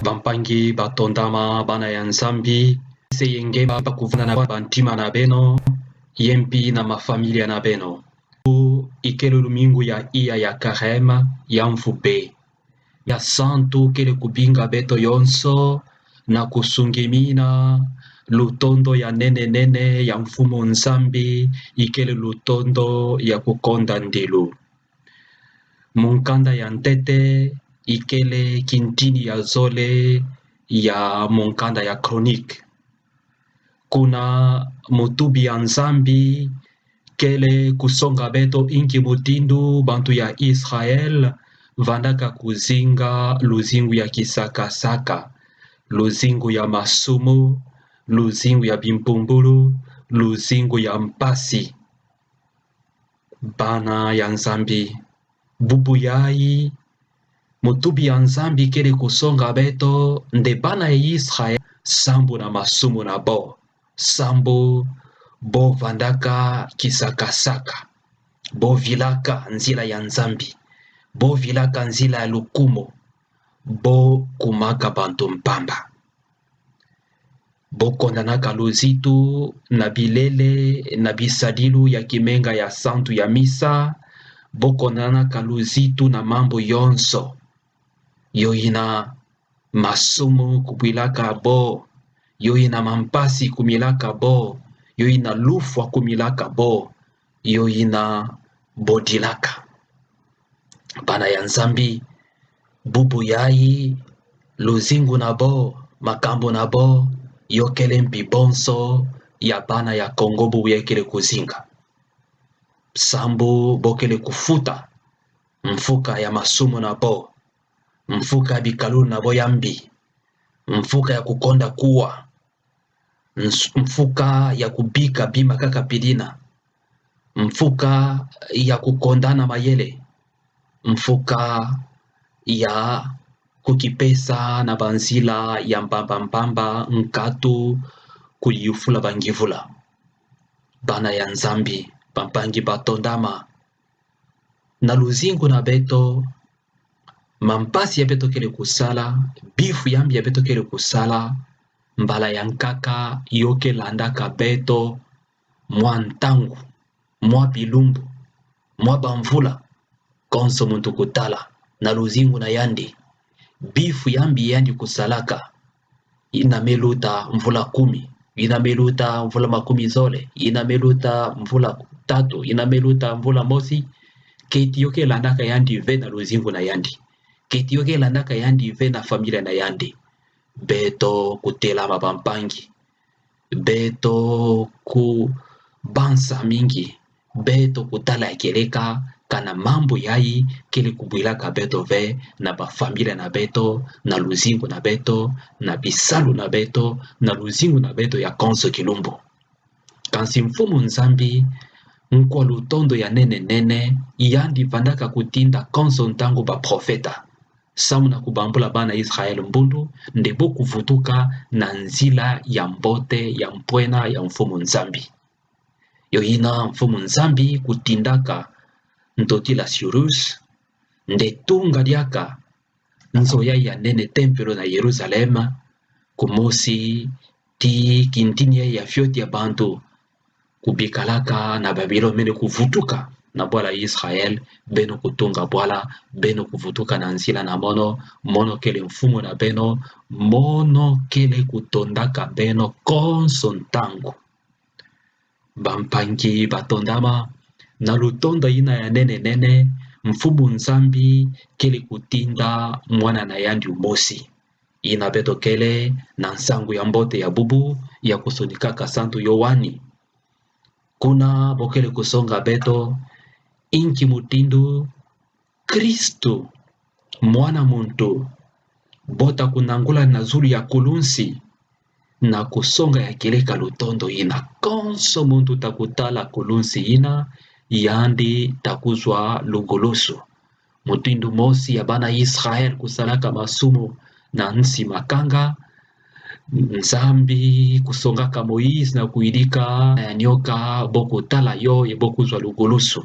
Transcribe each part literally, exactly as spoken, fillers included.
Bampangi batondama, bana ya Nzambi, se yenge ba kuvanda na bantima na beno, ye mpi na mafamilia na beno. Ikele lumingu ya iya ya Kareme ya mvu B. Ya santu kele kubinga beto yonso na kusungimina lutondo ya nene nene ya Mfumu Nzambi, ikele lutondo ya kukonda ndilu. Mukanda ya ntete ikele kintini ya zole ya mukanda ya Chronique. Kuna mutubi ya Nzambi kele kusonga beto inki mutindu bantu ya Israël vandaka kuzinga luzingu ya kisakasaka, luzingu ya masumu, luzingu ya bimpumbulu, luzingu ya mpasi. Bana ya Nzambi, bubu yayi, mutubi ya Nzambi kele kusonga beto nde bana ya Israël, sambu na masumu na bo, sambu bo vandaka kisakasaka, bo vilaka nzila ya Nzambi, bo vilaka nzila ya lukumu, bo kumaka bantu mpamba. Bo kondanaka luzitu na bilele, na bisadilu ya kimenga ya santu ya misa, bo kondanaka luzitu na mambu yonso. Yo yina masumu kubwilaka bo, yo yina mampasi kumilaka bo, yo yina lufwa kumilaka bo, yo yina bo dilaka. Bana ya Nzambi, bubu yayi, luzingu na bo, makambu na bo, yo kele mpi bonso ya bana ya Kongo bubu yayi kele kuzinga. Sambu bo kele kufuta mfuka ya masumu na bo, mfuka ya bikalulu na bo ya mbi, mfuka ya kukonda kuwa, ns-, mfuka ya kubika bima kaka pidina, mfuka ya kukondana mayele, mfuka ya kukipesa na banzila ya mpamba mpamba, nkatu kuyufula bangivula. Bana ya Nzambi, bampangi batondama, na luzingu na beto, mampasi ya beto kele kusala, bifu ya mbi ya beto kele kusala, mbala ya nkaka yo ke landaka beto mwa ntangu, mwa bilumbu, mwa bamvula, konso muntu kutala na luzingu na yandi. Bifu ya mbi yandi kusalaka, yina me luta mvula kumi, yina me luta mvula makumi zole, yina me luta mvula tatu, yina me luta mvula mosi, keti yo ke landaka yandi ve na luzingu na yandi. Keti yo ke landaka yandi ve na familia na yandi. Beto kutelama bampangi. Beto kubansa mingi. Beto kutala ya kieleka, kana mambu yayi kele kubwilaka beto ve na bafamilia na beto, na luzingu na beto, na bisalu na beto, na luzingu na beto ya konso kilumbu. Kansi Mfumu Nzambi, nkwa lutondo ya nene nene, yandi vandaka kutinda konso ntangu baprofeta, samu na kubambula bana Israël mbundu, nde bo kuvutuka na nzila ya mbote, ya mpwena ya Mfumu Nzambi. Yo yina Mfumu Nzambi kutindaka ntotila Cyrus, nde tunga diaka nzo yayi ya nene, tempelo na Yerusalem, kumosi tii kintini yayi ya fioti ya bantu kubikalaka na Babilone, mene kuvutuka na bwala Israël, beno kutunga bwala, beno kuvutuka na nzila na mono, mono kele mfumu na beno, mono kele kutondaka beno konso ntangu. Bampangi batondama, na lutondo yina ya nene nene, Mfumu Nzambi kele kutinda mwana na yandi umosi. Yina beto kele na nsangu ya mbote ya bubu, ya kusonikaka Santu Yoani. Kuna bo kele kusonga beto inki mutindu Kristu, mwana muntu, bo ta kunangula na zulu ya kulunsi, na kusonga ya kieleka lutondo yina. Konso muntu ta kutala kulunsi yina, yandi ta kuzwa lugulusu. Mutindu mosi ya bana Israël kusalaka masumu na nsi makanga, Nzambi kusongaka Moïse na kuyidika na ya nioka, bo kutala yo, ye bo kuzwa lugulusu.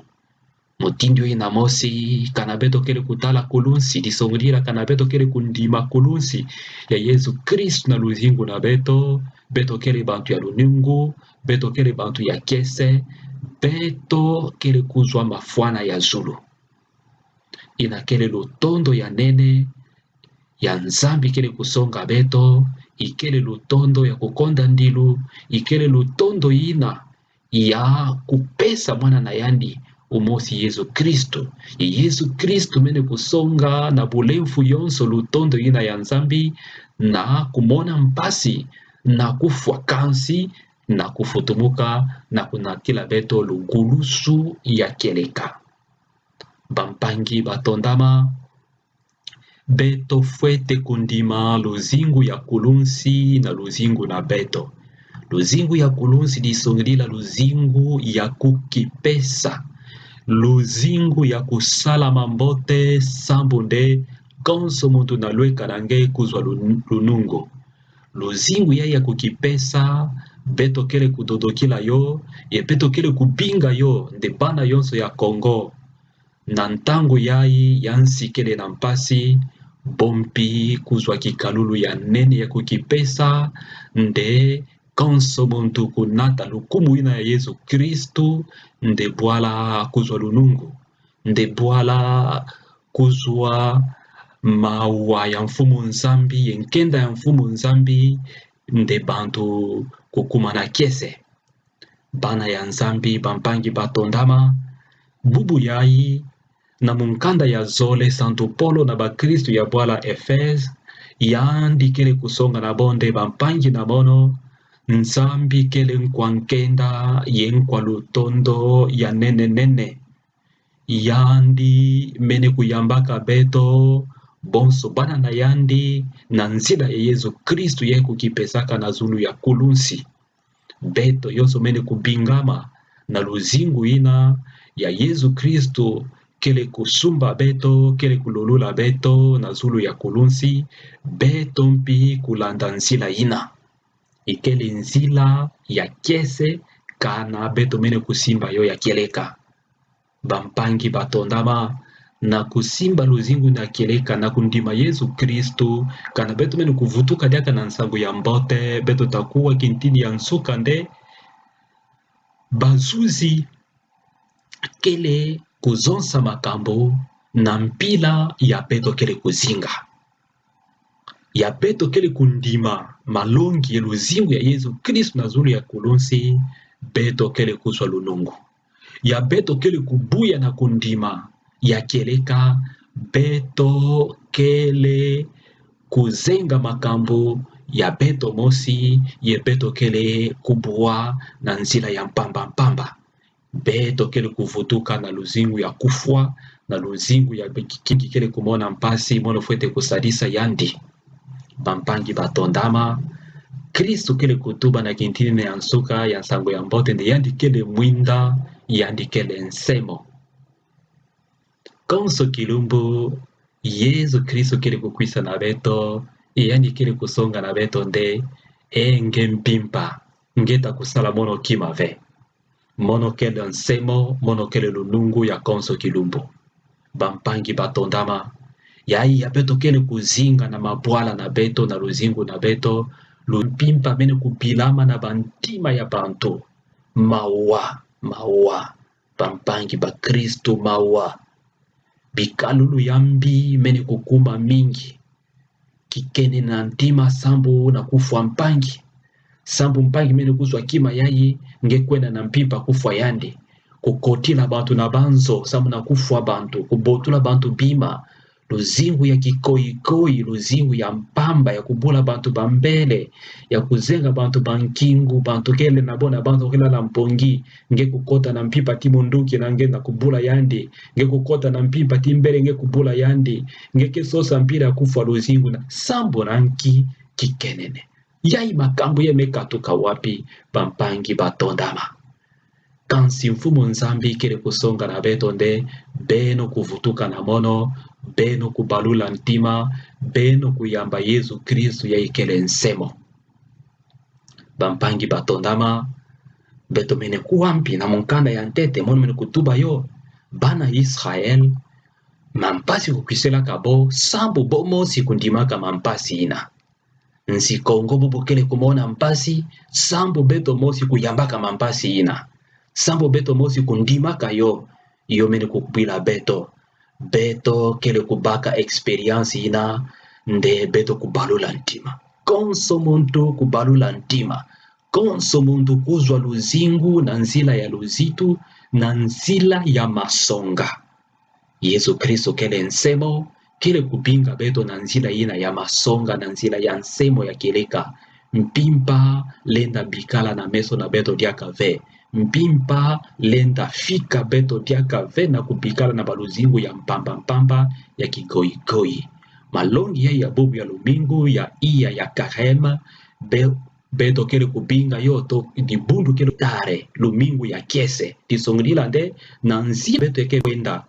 Mutindu ina mosi, kana beto kele kutala kulunsi, disongidila kana beto kele kundima kulunsi ya Yesu Kristu na luzingu na beto, beto kele bantu ya lunungu, beto kele bantu ya kiese, beto kele kuzwa mafwana ya zulu. Ina kele lutondo ya nene, ya Nzambi kele kusonga beto, ikele lutondo ya kukonda ndilu, ikele lutondo ina ya kupesa mwana na yandi umosi Yesu Kristu. Yesu Kristu mene kusonga na bulemfu yonso lutondo ina ya Nzambi na kumona mpasi na kufwa kansi na kufutumuka na kunatila beto lugulusu ya kieleka. Bampangi batondama, beto fwete kundima luzingu ya kulunsi na luzingu na beto. Luzingu ya kulunsi disongidila luzingu ya kukipesa. Luzingu ya kusala mambote sambu nde konso muntu na lweka na nge kuzwa lu-, lunungu. Luzingu ya, ya kukipesa, beto kele kudodokila yo, ye beto kele kubinga yo nde bana yonso ya Kongo. Na ntangu yayi ya nsi kele na mpasi, bô mpi kuzwa kikalulu ya nene ya kukipesa, nde konso muntu kunata lukumu ina ya Yesu Kristu, nde bwala kuzwa lunungu, nde bwala kuzwa mawa ya Mfumu Nzambi, ye nkenda ya Mfumu Nzambi, nde bantu kukumana kiese. Bana ya Nzambi, bampangi batondama, bubu yayi, na mukanda ya zole, Santu Polo na bakristu ya bwala Efese, yandi kele kusonga na bô nde bampangi na mono, Nzambi kele nkwa nkenda, ye nkwa lutondo ya nene nene. Yandi mene kuyambaka beto bonso bana na yandi na nzila ya Yesu Kristu ya kukipesaka na zulu ya kulunsi. Beto yonso mene kubingama na luzingu ina ya Yesu Kristu kele kusumba beto, kele kulolula beto na zulu ya kulunsi, beto mpi kulanda nzila ina. Ikele nzila ya kiese kana beto mene kusimba yo ya kieleka. Bampangi batondama, na kusimba luzingu na kieleka, na kundima Yesu Kristu, kana beto mene kuvutuka diaka na nsangu ya mbote, beto ta kuwa kintini ya nsuka nde bazuzi kele kuzonsa makambu na mpila ya beto kele kuzinga. Ya beto kele kundima malongi ye luzingu ya Yesu Kristu na zulu ya kulunsi, beto kele kuzwa lunungu. Ya beto kele kubuya na kundima ya kieleka, beto kele kuzenga makambu ya beto mosi, ye beto kele kubwa na nzila ya mpamba mpamba. Beto kele kuvutuka na luzingu ya kufwa, na luzingu ya kikingi kele kumona mpasi, mono fwete kusadisa yandi. Bampangi batondama, Kristu kele kutuba na kintini ina ya nsuka ya nsangu ya mbote nde yandi kele mwinda, yandi kele nsemo. Konso kilumbu, Yesu Kristu kele kukwisa na beto, yandi kele kusonga na beto nde, e nge mpimpa, nge ta kusala mono kima ve. Mono kele nsemo, mono kele lunungu ya konso kilumbu. Bampangi batondama, yayi ya beto kele kuzinga na mabwala na beto, na luzingu na beto, lumpimpa mene kubilama na bantima ya bantu. Mawa, mawa, bampangi bakristu, mawa. Bikalulu ya mbi mene kukuma mingi. Kikene na ntima sambu na kufwa mpangi. Sambu mpangi mene kuzwa kima yayi, nge kwenda na mpimpa kufwa yandi. Kukotila bantu na banzo, sambu na kufwa bantu, kubotula bantu bima. Luzingu ya kikoikoi, luzingu ya mpamba, ya kubula bantu bambele, ya kuzenga bantu bankingu, bantu kele na bo na banzo kele na mpongi, nge kukota na mpimpa ti munduki na nge na kubula yandi, nge kukota na mpimpa ti mbele nge kubula yandi, nge ke sosa mpila ya kufwa luzingu na sambu na nki kikenene. Yayi makambu ye mekatuka wapi, bampangi batondama? Kansi Mfumu Nzambi kele kusonga na beto nde, beno kuvutuka na mono, beno kubalula ntima, beno kuyamba Yesu Kristu yayi kele nsemo. Bampangi batondama, beto mene kuwa mpi na mukanda ya ntete, mono mene kutuba yo, bana Israel, mampasi kukwiselaka bo, sambu bo mosi kundimaka mampasi ina. Nsi Kongo bubu kele kumona mpasi, sambu beto mosi kuyambaka mampasi ina. Sambu beto mosi kundimaka yo, yomene kukubila beto. Beto kele kubaka expérience ina, nde beto kubalula ntima. Konso muntu kubalula ntima. Konso muntu kuzwa luzingu na nzila ya luzitu, na nzila ya masonga. Yezu Kristo kele nsemo, kele kubinga beto na nzila ina ya masonga, na nzila ya nsemo ya kieleka. Mpimpa lenda bikala na meso na beto diaka ve. Mpimpa lenda fika beto diaka ve na kubikala na baluzingu ya mpamba mpamba, ya kigoigoi. Malongi ya, ya bubu ya lumingu ya iya ya Kareme, be- beto kele kubinga yo to, dibundu kele tare, lumingu ya kiese. Tisongidila nde, na nzila beto ekele kwenda,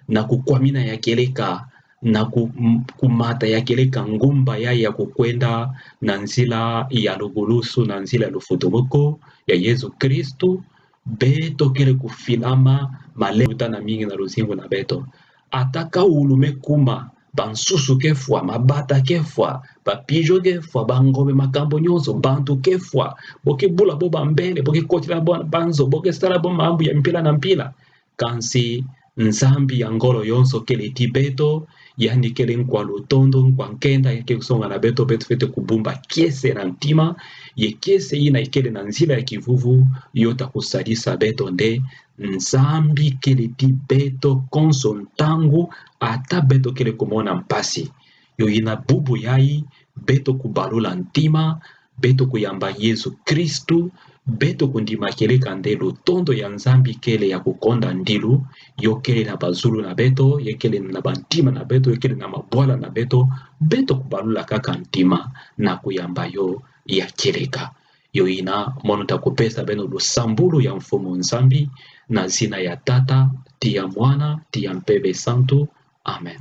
na kukwamina ya kieleka, na ku-, m-, kumata ya kieleka ngumba ya, ya kukwenda na nzila ya lugulusu, na nzila ya lufutumuku ya Yezu Kristu, beto kele kufilama, maleuta na mingi na luzingu na beto. Ata ka wulu me kuma, bansusu kefwa, mabata kefwa, bapigeon kefwa, bangobe, makambo nyonso, bantu kefwa, bo kebula bo bambele, bo kekotila bo banzo, bo kesala bo mambu ya mpila na mpila. Kansi Nzambi ya ngolo yonso kele ti beto, yandi kele nkwa lutondo, nkwa nkenda, ya kele kusonga na beto, beto fwete kubumba kiese na ntima, ye kiese ina ikele na nzila ya kivuvu, yo ta kusadisa beto nde, Nzambi kele ti beto konso ntangu, ata beto kele kumona mpasi. Yo ina bubu yai, beto kubalula ntima, beto kuyamba Yezu Kristu, beto kundima kieleka nde lutondo ya Nzambi kele ya kukonda ndilu, yo kele na bazulu na beto, yo kele na bantima na beto, yo kele na mabwala na beto, beto kubalula kaka ntima na kuyamba yo ya kieleka. Yo ina mono ta kupesa beno lusambulu ya Mfumu Nzambi, na zina ya Tata, ti ya Mwana, ti ya Mpeve Santu. Amen.